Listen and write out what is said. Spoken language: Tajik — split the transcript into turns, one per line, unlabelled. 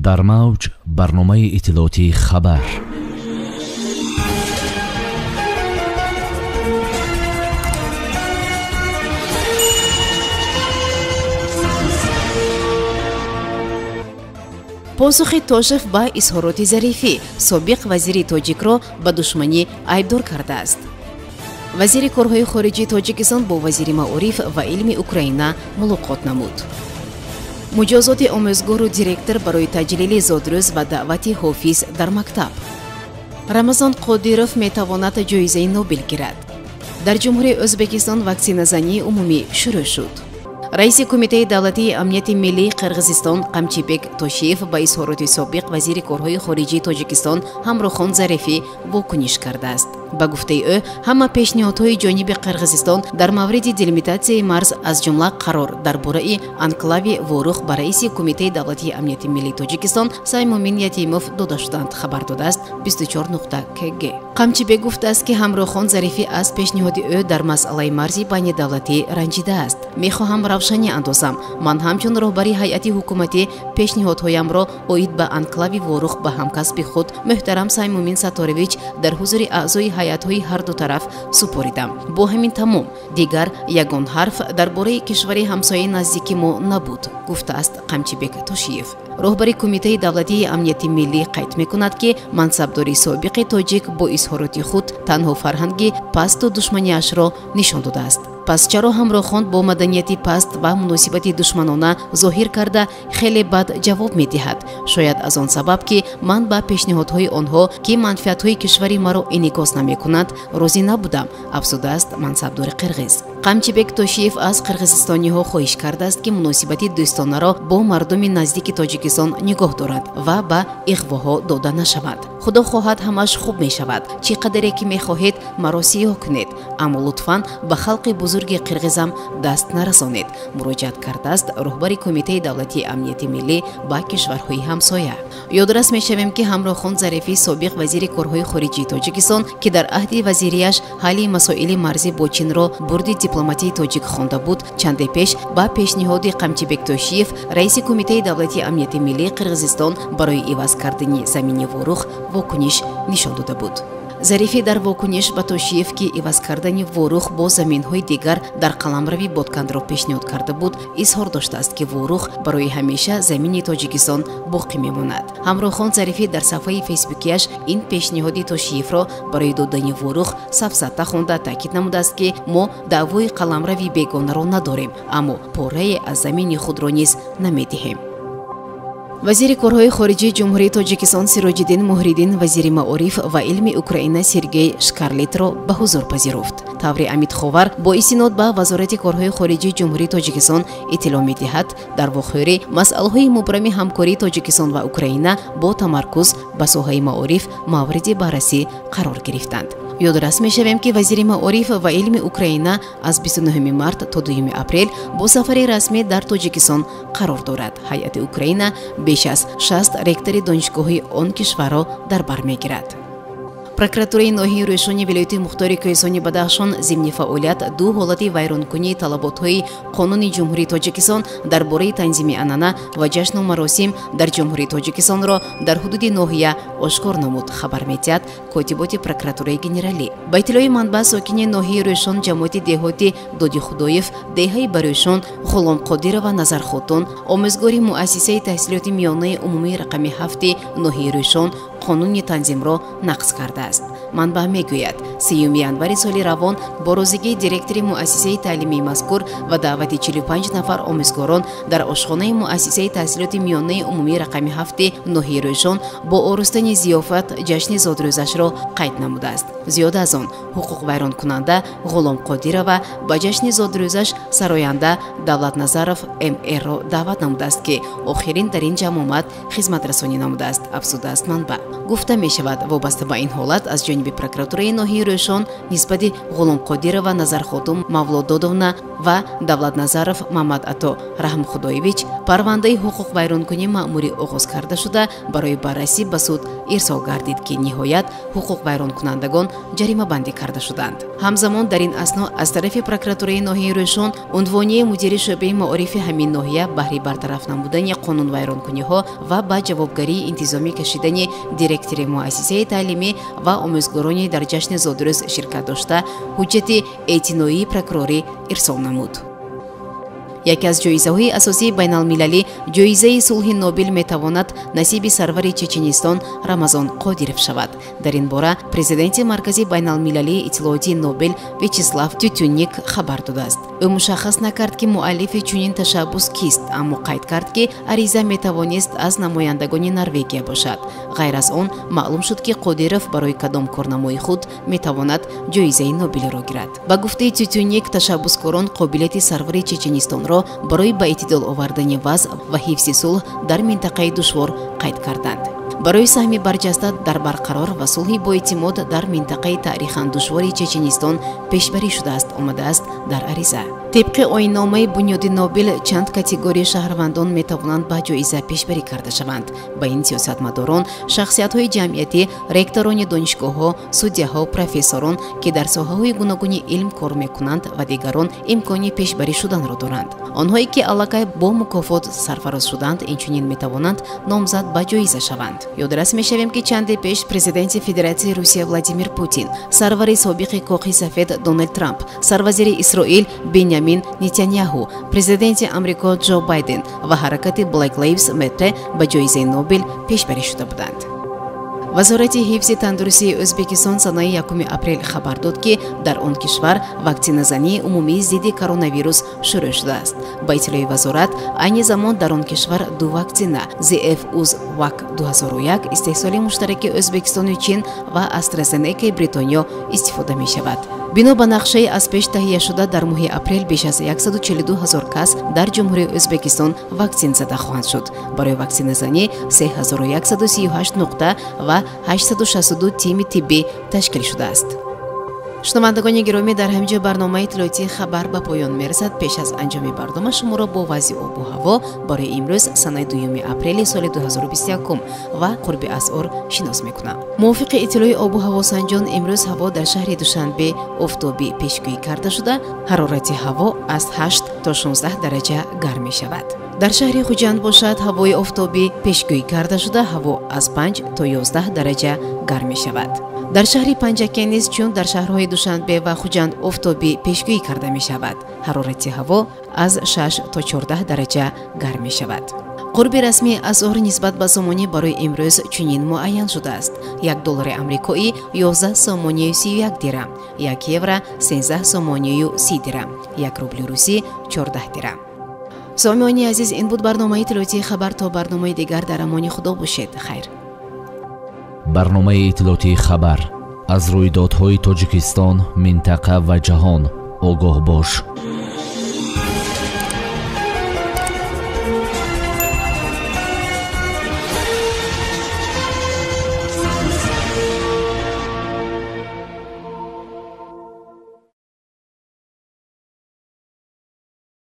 Дар мавҷ барномаи иттилоотии хабар.
Посухи Тошев ба изҳороти Зарифӣ собиқ вазири тоҷикро ба душманӣ айбдор кардааст. Вазири корҳои хориҷии Тоҷикистон бо вазири маориф ва илми Украина мулоқот намуд. Муҷозоти омӯзгору директор барои таҷлили зодрӯз ва даъвати ҳофиз дар мактаб. Рамазон Қодиров метавонад ҷоизаи Нобел гирад. Дар Ҷумҳурии Ӯзбекистон ваксиназании умумӣ шурӯъ шуд. Раиси Кумитаи давлатии амнияти миллии Қирғизистон Қамчибек Тошиев ба изҳороти собиқ вазири корҳои хориҷии Тоҷикистон Ҳамрохон Зарифӣ вокуниш кардааст. Ба гуфтаи ӯ, ҳама пешниҳодҳои ҷониби Қирғизистон дар мавриди делимитатсияи марз, аз ҷумла қарор дар бораи анклави Ворух ба раиси Кумитаи давлатии амнияти миллии Тоҷикистон Саймумин Ятимов дода шуданд, хабар додааст 24.kg. Қамчибек гуфтааст, ки Ҳамрохон Зарифӣ аз пешниҳоди ӯ дар масъалаи марзи байнидавлатӣ ранҷидааст. Мехоҳам равшанӣ андозам. Ман ҳамчун роҳбари ҳайати ҳукуматӣ пешниҳодҳоямро оид ба анклави Ворух ба ҳамкасби худ муҳтарам Саймумин Сатторович дар ҳузури аъзои ҳайатҳои ҳарду тараф супоридам. Бо ҳамин тамом, дигар ягон ҳарф дар бораи кишвари ҳамсояи наздики мо набуд, гуфтааст Қамчибек Тошиев. Роҳбари Кумитаи давлатии амнияти миллӣ қайд мекунад, ки мансабдори собиқи тоҷик бо изҳороти худ танҳо фарҳанги пасту душманиашро нишон додааст. Пас чаро Ҳамрохон бо маданияти паст ва муносибати душманона зоҳир карда хеле бад ҷавоб медиҳад? Шояд аз он сабаб, ки ман ба пешниҳодҳои онҳо, ки манфиатҳои кишвари маро инъикос намекунанд, розӣ набудам, афзудааст мансабдори қирғиз. Қамчибек Тошиев аз қирғизистониҳо хоҳиш кардааст, ки муносибати дӯстонаро бо мардуми наздики Тоҷикистон нигоҳ доранд ва ба иғвоҳо дода нашаванд. Худо хоҳад, ҳамаш хуб мешавад. Чӣ қадаре ки мехоҳед, маро сиёҳ кунед, аммо лутфан ба халқи бузурги қирғизам даст нарасонед, муроҷиат кардааст роҳбари Кумитаи давлатии амнияти миллӣ ба кишварҳои ҳамсоя. Ёдрас мешавем, ки Ҳамрохон Зарифӣ, собиқ вазири корҳои хориҷии Тоҷикистон, ки дар аҳди вазирияш ҳалли масоили марзӣ бо Чинро бурди дипломатии тоҷик хонда буд, чанде пеш ба пешниҳоди Қамчибек Тошиев, раиси Кумитаи давлатии амнияти миллии Қирғизистон, барои иваз кардани замини Ворух вокуниш нишон дода буд. Зарифӣ дар вокуниш ба Тошиев, ки иваз кардани Ворух бо заминҳои дигар дар қаламрави Боткандро пешниҳод карда буд, изҳор доштааст, ки Ворух барои ҳамеша замини Тоҷикистон боқӣ мемонад. Ҳамрохон Зарифӣ дар сафҳаи фейсбукияш ин пешниҳоди Тошиевро барои додани Ворух сафсата хонда таъкид намудааст, ки мо даъвои қаламрави бегонаро надорем, аммо порае аз замини худро низ намедиҳем. Вазири корҳои хориҷии Ҷумҳурии Тоҷикистон Сироҷиддин Муҳриддин вазири маориф ва илми Украина Сергей Шкарлетро ба ҳузур пазируфт. Таври Амид Ховар бо истинод ба Вазорати корҳои хориҷии Ҷумҳурии Тоҷикистон иттилоъ медиҳад, дар вохӯрӣ масъалаҳои мубрами ҳамкории Тоҷикистон ва Украина бо тамаркуз ба соҳаи маориф мавриди баррасӣ қарор гирифтанд. Ёдрас мешавем, ки вазири маориф ва илми Украина аз 29 март то 2 апрел бо сафари расмӣ дар Тоҷикистон қарор дорад. Ҳайати Украина беш аз 60 ректори донишгоҳи он кишварро дар бар мегирад. Прокуратураи ноҳияи Рӯшони вилояти мухтори Кӯҳистони Бадахшон зимни фаъолият ду ҳолати вайронкунии талаботҳои Қонуни Ҷумҳурии Тоҷикистон дар бораи танзими анъана ва ҷашну маросим дар Ҷумҳурии Тоҷикистонро дар ҳудуди ноҳия ошкор намуд, хабар медиҳад Котиботи прокуратураи генералӣ. Ба иттилои манбаъ, сокини ноҳияи Рӯшон, ҷамоати деҳоти Додихудоев, деҳаи Барӯшон, Ғуломқодирова Назархотун, омӯзгори муассисаи таҳсилоти миёнаи умумии рақами 7 ноҳияи Рӯшон қонуни танзимро нақз кардааст. Манбаъ мегӯяд, 3 январи соли равон бо розигии директори муассисаи таълимии мазкур ва даъвати 45 нафар омӯзгорон дар ошхонаи муассисаи таҳсилоти миёнаи умумии рақами 7 ноҳияи Рӯшон бо оростани зиёфат ҷашни зодрӯзашро қайд намудааст. Зиёда аз он, ҳуқуқвайронкунанда Ғуломқодирова ба ҷашни зодрӯзаш сароянда Давлатназаров МР-ро даъват намудааст, ки охирин дар ин ҷамъомад хизматрасонӣ намудааст, афзудааст манбаъ. Гуфта мешавад, вобаста ба ин ҳолат ҳолат аз ҷониби прокуратураи ноҳияи Рӯшон нисбати Ғуломқодирова Назархотум Мавлододовна ва Давлатназаров Мамадато Раҳмхудоевич парвандаи ҳуқуқвайронкунии маъмурӣ оғоз карда шуда, барои баррасӣ ба суд ирсол гардид, ки ниҳоят ҳуқуқвайронкунандагон ҷаримабандӣ карда шуданд. Ҳамзамон дар ин асно аз тарафи прокуратураи ноҳияи Рӯшон унвонии мудири шӯъбаи маорифи ҳамин ноҳия баҳри бартараф намудани қонунвайронкуниҳо ва ба ҷавобгарии интизомӣ кашидани директори муассисаи таълимӣ ва омӯзгорони дар ҷашни зодрӯз ширкат дошта ҳуҷҷати эътиноии прокурорӣ ирсол намуд. Яке аз ҷоизаҳои асосии байналмилалӣ, ҷоизаи сулҳи Нобел, метавонад насиби сарвари Чеченистон Рамазон Қодиров шавад. Дар ин бора президенти Маркази байналмилалии иттилоотии Нобел Вячеслав Тютюнник хабар додааст. Ӯ мушаххас накард, ки муаллифи чунин ташаббус кист, аммо қайд кард, ки ариза метавонист аз намояндагони Норвегия бошад. Ғайр аз он маълум шуд, ки Қодиров барои кадом корнамои худ метавонад ҷоизаи Нобелро гирад. Ба гуфтаи Тютюнник, ташаббускорон қобилияти сарвари Чеченистонро барои ба эътидол овардани вазъ ва ҳифзи сулҳ дар минтақаи душвор қайд карданд. Барои саҳми барҷаста дар барқарор ва сулҳи боэътимод дар минтақаи таърихан душвори Чеченистон пешбарӣ шудааст, омадааст дар ариза. Тибқи оинномаи бунёди Нобел, чанд категорияи шаҳрвандон метавонанд ба ҷоиза пешбарӣ карда шаванд. Ба ин сиёсатмадорон, шахсиятҳои ҷамъиятӣ, ректорони донишгоҳҳо, судяҳо, профессорон, ки дар соҳаҳои гуногуни илм кор мекунанд, ва дигарон имкони пешбарӣ шуданро доранд. Онҳое, ки аллакай бо мукофот сарфароз шуданд, инчунин метавонанд номзад ба ҷоиза шаванд. Ёдрас мешавем, ки чанде пеш президенти Федератсияи Русия Владимир Путин, сарвари собиқи Кохи Сафед Дональд Трамп, сарвазири Исроил Бенямин Нетаньяҳу, президенти Амрико Ҷо Байден ва ҳаракати Black Lives Matter ба ҷоизаи Нобел пешбарӣ шуда буданд. Вазорати ҳифзи тандурустии Ӯзбекистон санаи 1 апрел хабар дод, ки дар он кишвар ваксиназании умумии зидди коронавирус шурӯъ шудааст. Ба иттилои вазорат, айни замон дар он кишвар ду ваксина ZF Уз Вак 2001 истеҳсоли муштараки Ӯзбекистону Чин ва AstraZeneca Бритониё истифода мешавад. Бино ба нақшаи аз пеш таҳияшуда, дар моҳи апрел беш аз 142 ҳазор кас дар Ҷумҳурии Ӯзбекистон ваксин зада хоҳанд шуд. Барои ваксиназанӣ 3138 нуқта ва 862 тими тиббӣ ташкил шудааст. Шунавандагони гиромӣ, дар ҳамин ҷо барномаи иттилоотии хабар ба поён мерасад. Пеш аз анҷоми барнома шуморо бо вазъи обу ҳаво барои имрӯз, санаи 2 апрели соли 2021, ва қурби асъор шинос мекунам. Мувофиқи иттилои обу ҳавосанҷон, имрӯз ҳаво дар шаҳри Душанбе офтобӣ пешгӯӣ карда шуда, ҳарорати ҳаво аз 8 то 16 дараҷа гарм мешавад. Дар шаҳри Хуҷанд бошад, ҳавои офтобӣ пешгӯӣ карда шуда, ҳаво аз 5 то 11 дараҷа гарм мешавад. Дар шаҳри Панҷакент низ, чун дар шаҳрҳои Душанбе ва Хуҷанд, офтобӣ пешгӯӣ карда мешавад. Ҳарорати ҳаво аз 6 то 14 дараҷа гарм мешавад. Қурби расмии асъор нисбат ба сомонӣ барои имрӯз чунин муайян шудааст: 1 доллари амрикоӣ 11 сомонию 31 дирам, 1 евро 13 сомонию 30 дирам, 1 рубли русӣ 14 дирам. Сомиёни азиз, ин буд барномаи иттилоотии хабар. То барномаи дигар дар амони Худо бошед. Хайр.
Барномаи иттилоотии хабар аз рӯйдодҳои Тоҷикистон, минтақа ва ҷаҳон огоҳ бош.